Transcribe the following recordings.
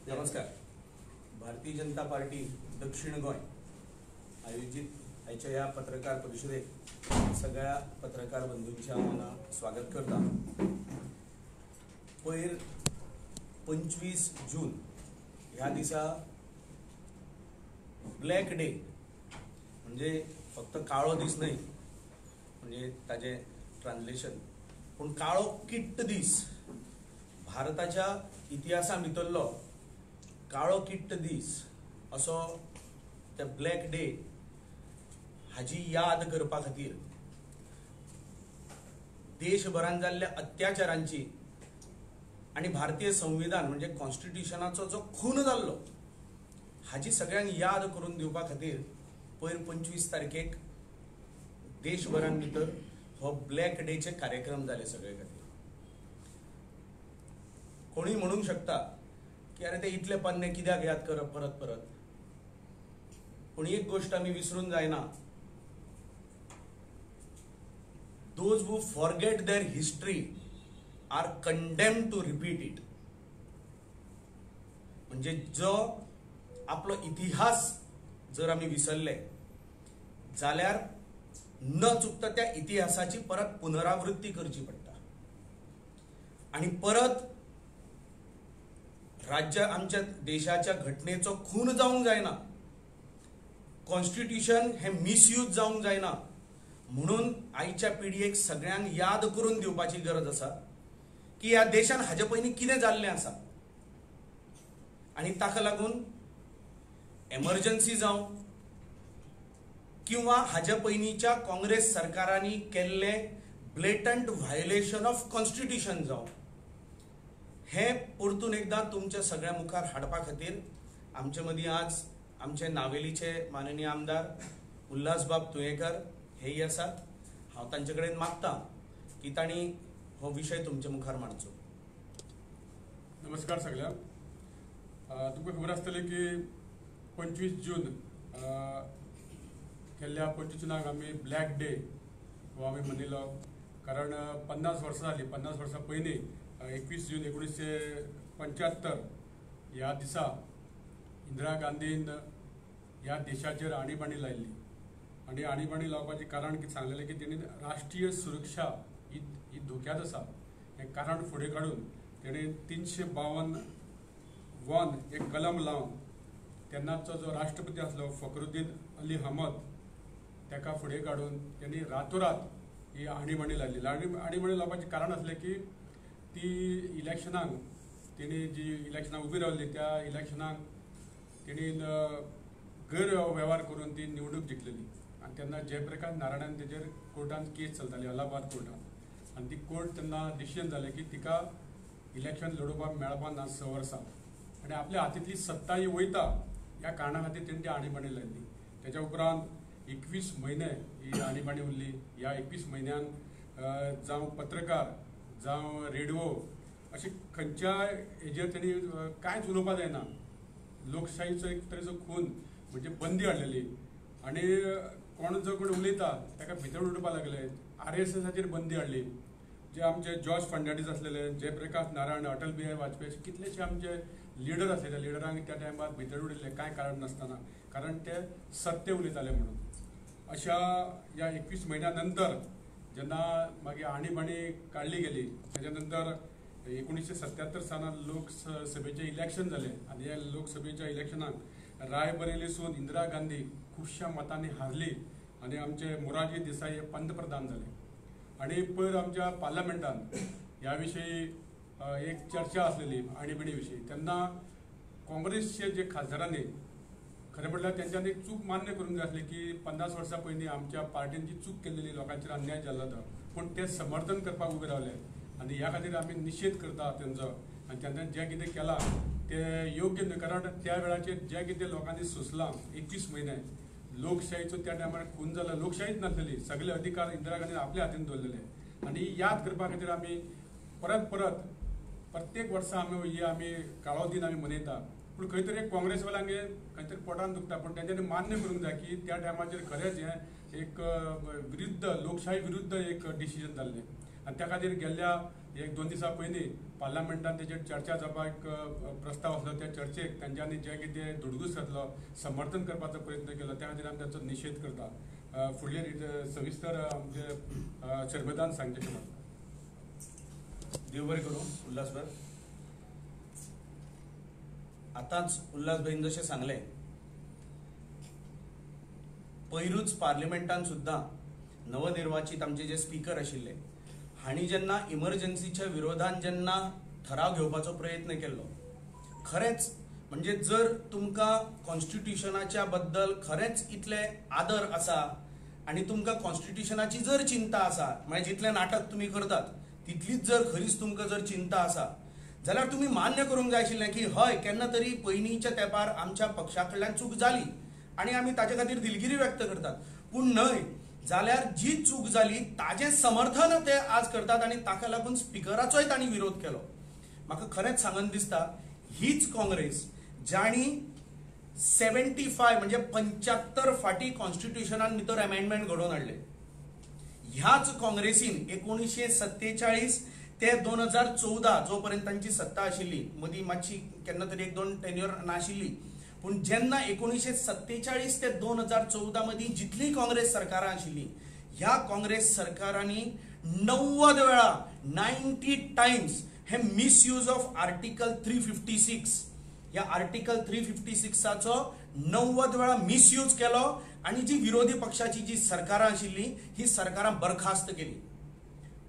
नमस्कार. भारतीय जनता पार्टी दक्षिण गोंय आयोजित आयच्या ह्या पत्रकार परिशदेक सगळ्या पत्रकार बंधूंचे हांव स्वागत करता. पयर 25 जून ह्या दिसा ब्लॅक डे म्हणजे फक्त काळो दीस न्हय, म्हणजे ताजें ट्रान्सलेशन, पूण काळो किट्ट दीस, भारताच्या इतिहासा भितरलो काळो किट्ट दीस असो त्या ब्लॅक डे हाजी याद करपा खातीर देशभरान जाल्ल्या अत्याचारांची आनी भारतीय संविधान म्हणजे कॉन्स्टिट्युशनाचो जो खून जाल्लो हाजी सगळ्यांक याद करून दिवपा खातीर पयर 25 तारखेक देशभरान भितर हो ब्लॅक डेचे कार्यक्रम जाले सगळे खातीर. कोणी म्हणूंक शकता की अरे ते इतले पन्ने कित्याक याद करप परत परत, पूण एक गोश्ट आमी विसरून जायना, those who forget their history are condemned to repeat it. म्हणजे जो आपलो इतिहास जर आमी विसरले जाल्यार न चुकता त्या इतिहासाची परत पुनरावृत्ती करची पडटा आनी परत राज्य आमच्या देशाच्या घटनेचो खून जावंक जायना, कॉन्स्टिट्युशन हे मिसयूज जावंक जायना, म्हणून आयच्या पिढयेक सगळ्यांक याद करून दिवपाची गरज आसा की ह्या देशान हाजे पयलीं कितें जाल्लें आसा आनी ताका लागून एमर्जन्सी जावं किंवा हाजे पयलींच्या काँग्रेस सरकारांनी केल्लें ब्लेटंट व्हायोलेशन ऑफ कॉन्स्टिट्युशन जावं, हे परतून एकदां तुमच्या सगळ्या मुखार हाडपा खातीर आमचे मदीं आज आमचे नावेलीचे माननीय आमदार उल्हासबाब तुयेंकर हेय आसात. हांव तांचे कडेन मागता की तांणी हो विशय तुमच्या मुखार मांडचो. नमस्कार सगळ्यांक. तुमकां खबर आसतलें की 25 जून केल्ल्या 25 जुनाक आमी ब्लॅक डे हो आमी मनयलो, कारण 50 वर्सां जालीं. 50 वर्सां पयलीं 21 जून 1975 ह्या दिसा इंदिरा गांधीन ह्या देशाचेर आणीबाणी लायिल्ली आनी आणीबाणी लावपाचें कारण कितें सांगलेलें की तेणी राष्ट्रीय सुरक्षा ही धोक्यांत आसा हें कारण फुडें काडून तेणी 352(1) एक कलम लावन तेन्नाचो जो राष्ट्रपती आसलो फखरुद्दीन अली अहमद ताका फुडें काडून तेणी रातोरात ही आणीबाणी लायली. आणीबाणी लावपाचें कारण आसलें की ती इलेक्शनाक तेणी जी इलेक्शनाक उबी रावली त्या इलेक्शनाक तेणी गैरवेव्हार करून ती निवडणूक जिखलेली आनी तेन्ना जयप्रकाश नारायणान तेजेर कोर्टान केस चलताली, अलाहाबाद कोर्टान, आनी ती कोर्ट तेन्ना डिसिजन जालें की तिका इलेक्शन लडोवपाक मेळपाक ना 6 वर्सां आनी आपल्या हातींतली सत्ता ही वयता ह्या कारणा खातीर तेणी ती आणीबाणी लायली. तेच्या उपरांत 21 म्हयने ही आणीबाणी उरली. ह्या 21 म्हयन्यांक जावं पत्रकार जावं रेडिओ अशें खंयच्याय हेजेर तेणी कांयच उलोवपाक जायना. लोकशाहीचो एक तरेचो खून म्हणजे बंदी हाडलेली आनी कोण जो कोण उलयता ताका भितर उडोवपाक लागले. RSSाचेर बंदी हाडली. जे आमचे जॉर्ज फर्नांडीस आसलेले, जयप्रकाश नारायण, अटल बिहारी वाजपेयी अशे कितलेशे आमचे लिडर आसले, त्या लिडरांक त्या टायमार भितर उडयल्ले कांय कारण नासतना, कारण ते सत्य उलयताले म्हणून. अशा ह्या 21 म्हयन्या नंतर जेन्ना मागीर आणीबाणी काडली गेली तेच्या नंतर 1977 सालान लोकसभेचें इलेक्शन जालें आनी ह्या लोकसभेच्या इलेक्शनाक रायबरेलीसून इंदिरा गांधी खुबश्या मतांनी हारली आनी आमचे मोरारजी देसाई हे पंतप्रधान जाले. आनी पयर आमच्या पार्लमेंटान ह्या विशयी एक चर्चा आसलेली आणीबाणी विशयी, तेन्ना काँग्रेसचे जे खासदारांनी खरें म्हटल्यार तेंच्यांनी एक चूक मान्य करूंक जाय आसली की 50 वर्सां पयलीं आमच्या पार्टीन जी चूक केल्ली, लोकांचेर अन्याय जाल्लो तो, पूण ते समर्थन करपाक उबे रावले आनी ह्या खातीर आमी निशेध करता तेंचो आनी तेंच्यांनी जें कितें केलां तें योग्य न्हय, कारण त्या वेळाचेर जें कितें लोकांनी सोंसलां 21 म्हयने लोकशाहीचो त्या टायमार खून जाला, लोकशाहीच नासलेली, सगळे अधिकार इंदिरा गांधीन आपल्या हातीन दवरलेले आनी याद करपा खातीर आमी परत परत प्रत्येक वर्सा आमी ही आमी काळो दीन आमी मनयता. पूण खंय तरी काँग्रेसवाल्यांक खंय तरी पोटान दुखता, पूण तेंच्यांनी मान्य करूंक जाय की त्या टायमाचेर खरेंच हें एक विरुद्ध लोकशाही विरुद्ध एक डिसिजन जाल्लें. आनी त्या खातीर गेल्ल्या एक दोन दिसां पयलीं पार्लमेंटान तेजेर चर्चा जावपाक प्रस्ताव आसलो. त्या चर्चेक तांच्यांनी जें कितें धुडगूस घातलो, समर्थन करपाचो प्रयत्न केलो, त्या खातीर आमी तांचो निशेध करता. फुडले सविस्तर आमचे शर्बतान सांगचें अशें मागता. देव बरें करूं उल्हासभाई. आतांच उल्हासभाईन जशें सांगलें, पयरूच पार्लिमेंटान सुद्दां नवनिर्वाचित आमचे जे स्पीकर आशिल्ले हांणी जेन्ना इमर्जन्सीच्या विरोधान जेन्ना ठराव घेवपाचो प्रयत्न केल्लो, खरेंच म्हणजे जर तुमकां कॉन्स्टिट्युशनाच्या बद्दल खरेंच इतले आदर आसा आनी तुमकां कॉन्स्टिट्युशनाची जर चिंता आसा, म्हणजे जितलें नाटक तुमी करतात तितलीच जर खरीच तुमकां जर चिंता आसा जाल्यार तुमी मान्य करूंक जाय आशिल्लें की हय केन्ना तरी पयलींच्या तेंपार आमच्या पक्षा कडल्यान चूक जाली आनी आमी ताजे खातीर दिलगिरी व्यक्त करतात. पूण न्हय जाल्यार जी चूक जाली ताजें समर्थन ते आज करतात आनी ताका लागून स्पिकराचोय तांणी विरोध केलो. म्हाका खरेंच सांगन दिसता हीच काँग्रेस जाणी 75 म्हणजे 75 फाटी कॉन्स्टिट्युशनान भितर अमेंडमेंट घडोवन हाडले, ह्याच काँग्रेसीन 1947 ते 2014 जो पर्यंत तांची सत्ता आशिल्ली, मदीं मातशी केन्ना तरी एक दोन टेन्युअर नाशिल्ली, पूण जेन्ना 1947 ते 2014 मदीं जितलीं काँग्रेस सरकारां आशिल्लीं ह्या काँग्रेस सरकारांनी 90 वेळा 90 टायम्स हे मिसयूज ऑफ आर्टिकल 356 ह्या आर्टिकल 356चो 90 वेळा मिसयूज केलो आनी जी विरोधी पक्षाची जी सरकारां आशिल्लीं ही सरकारां बरखास्त केली.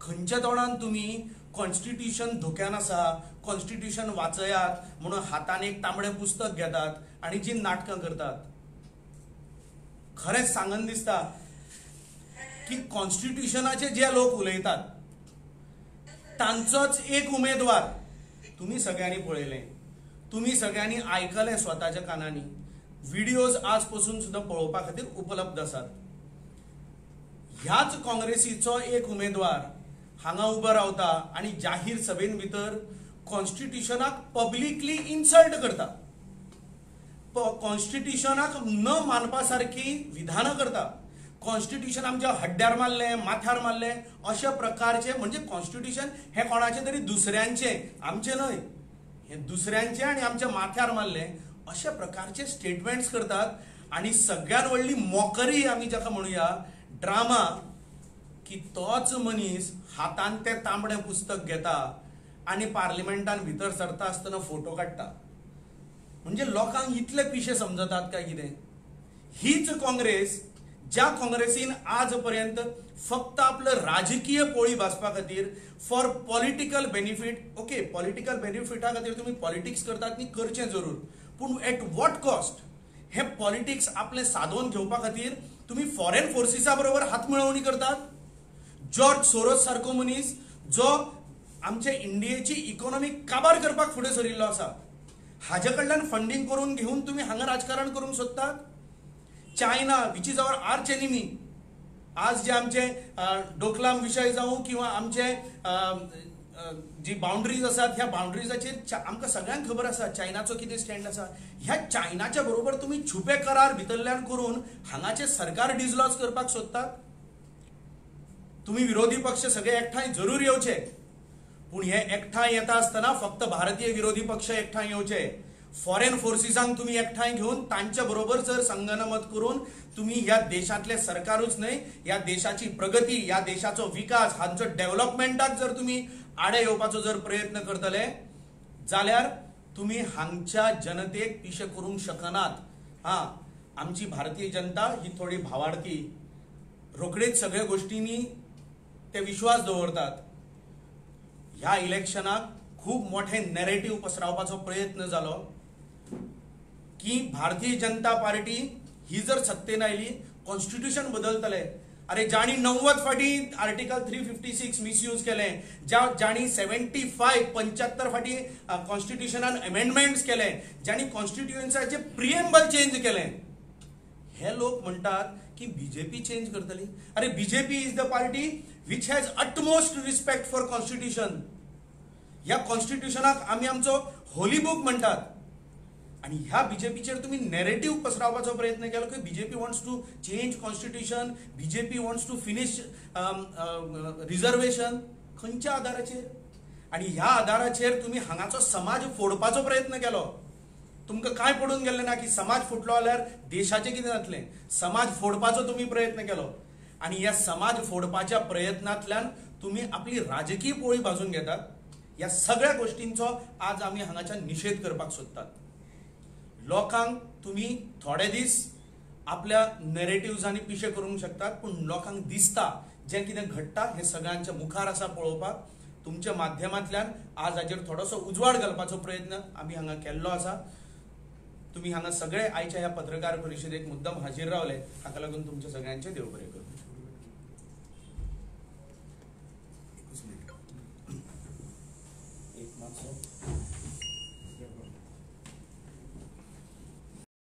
खंयच्या तोंडान तुमी कॉन्स्टिट्युशन धोक्यान आसा, कॉन्स्टिट्युशन वाचयात म्हणून हातान एक तांबडें पुस्तक घेतात आनी जी नाटकां करतात. खरेंच सांगन दिसता की कॉन्स्टिट्युशनाचे जे लोक उलयतात तांचोच एक उमेदवार तुमी सगळ्यांनी पळयलें, तुमी सगळ्यांनी आयकलें स्वताच्या कानांनी, व्हिडियोज आज पसून सुद्दां पळोवपा खातीर उपलब्ध आसात. ह्याच काँग्रेसीचो एक उमेदवार हांगा उबो रावता आनी जाहीर सभेन भितर कॉन्स्टिट्युशनाक पब्लिकली इन्सल्ट करता, कॉन्स्टिट्युशनाक न मानपा सारकी विधानां करता, कॉन्स्टिट्युशन आमच्या हड्ड्यार मारलें, माथ्यार मारलें अशा प्रकारचे, म्हणजे कॉन्स्टिट्युशन हें कोणाचें तरी दुसऱ्यांचें, आमचें न्हय, हें दुसऱ्यांचें आनी आमच्या माथ्यार मारलें अशा प्रकारचे स्टेटमेंट्स करतात. आनी सगळ्यात व्हडली मॉकरी आमी जाका म्हणुया ड्रामा, की तोच मनीस हातान तें तांबडें पुस्तक घेता आनी पार्लिमेंटान भितर सरता आसतना फोटो काडटा. म्हणजे लोकांक इतले पिशे समजतात काय कितें? हीच काँग्रेस ज्या काँग्रेसीन आज पर्यंत फक्त आपलं राजकीय पोळी भाजपा खातीर for political benefit, okay political बेनिफिटा खातीर तुमी पॉलिटिक्स करतात न्ही, करचें जरूर, पूण एट what cost? हे पॉलिटिक्स आपलें सादोवन घेवपा खातीर तुमी फॉरेन फोर्सिसा बरोबर हात मेळोवणी करतात. जॉर्ज सोरोस सारको मनीस जो आमचे इंडियेची इकॉनॉमी काबार करपाक फुडें सरिल्लो आसा, हाजे कडल्यान फंडींग करून घेवन तुमी हांगा राजकारण करूंक सोदतात. China which is our arch enemy, आज जे आमचे डोकलाम विशय जावं किंवा आमचे जी बाउंड्रीज आसात ह्या बाउंड्रीजाचेर आमकां सगळ्यांक खबर आसा चायनाचो कितें स्टँड आसा. ह्या चायनाच्या बरोबर तुमी छुपे करार भितरल्यान करून हांगाचें सरकार डिजलॉज करपाक सोदतात. तुमी विरोधी पक्ष सगळे एकठांय जरूर येवचे, पूण हे एकठांय येता आसतना फक्त भारतीय विरोधी पक्ष एकठांय येवचे, फॉरेन फोर्सिसांक तुमी एकठांय घेवन तांच्या बरोबर जर संगनमत करून तुमी ह्या देशांतले सरकारूच न्हय, ह्या देशाची प्रगती, ह्या देशाचो विकास, हांचो डेव्हलपमेंटाक जर तुमी आडे येवपाचो जर प्रयत्न करतले जाल्यार तुमी हांगच्या जनतेक पिशे करूंक शकनात. हां, आमची भारतीय जनता ही थोडी भावार्थी, रोखडेच सगळ्या गोष्टींनी ते विश्वास दवरतात. ह्या इलेक्शनाक खूब मोठे नॅरेटिव्ह पसरावपाचो प्रयत्न जालो की भारतीय जनता पार्टी ही जर सत्तेन आयली कॉन्स्टिट्युशन बदलतले. अरे जाणी 90 फाटी आर्टिकल 356 मिसयूज केले, जाणी 75 75 फाटी कॉन्स्टिट्युशनान अमेंडमेंट्स केले, जाणी कॉन्स्टिट्युएन्साचे प्रिएम्बल चेंज केले, हे लोक म्हणटात की बीजेपी चेंज करतली. अरे BJP is the party which has utmost respect for constitution. ह्या कॉन्स्टिट्युशनाक आमी आमचो होली बूक म्हणटात आनी ह्या बीजेपीचेर तुमी नॅरेटिव्ह पसरावपाचो प्रयत्न केलो की BJP wants to change constitution, BJP wants to finish reservation. खंयच्या आधाराचेर? आनी ह्या आधाराचेर तुमी हांगाचो समाज फोडपाचो प्रयत्न केलो. तुमकां कांय पडून गेल्लें ना की समाज फुटलो जाल्यार देशाचें कितें जातलें. समाज फोडपाचो तुमी प्रयत्न केलो आनी ह्या समाज फोडपाच्या प्रयत्नांतल्यान तुमी आपली राजकीय पोळी भाजून घेतात. ह्या सगळ्या गोष्टींचो आज आमी हांगाच्यान निशेध करपाक सोदतात. लोकांक तुमी थोडे दीस आपल्या नॅरेटिव्जांनी पिशे करूंक शकतात, पूण लोकांक दिसता जें कितें घडटा हें सगळ्यांच्या मुखार आसा पळोवपाक. तुमच्या माध्यमांतल्यान आज हाजेर थोडोसो उजवाड घालपाचो प्रयत्न आमी हांगा केल्लो आसा. तुमी हांगा सगळे आयच्या ह्या पत्रकार परिशदेक मुद्दम हाजीर रावले, हाका लागून तुमच्या सगळ्यांचें देव बरें करूं. एक मातसो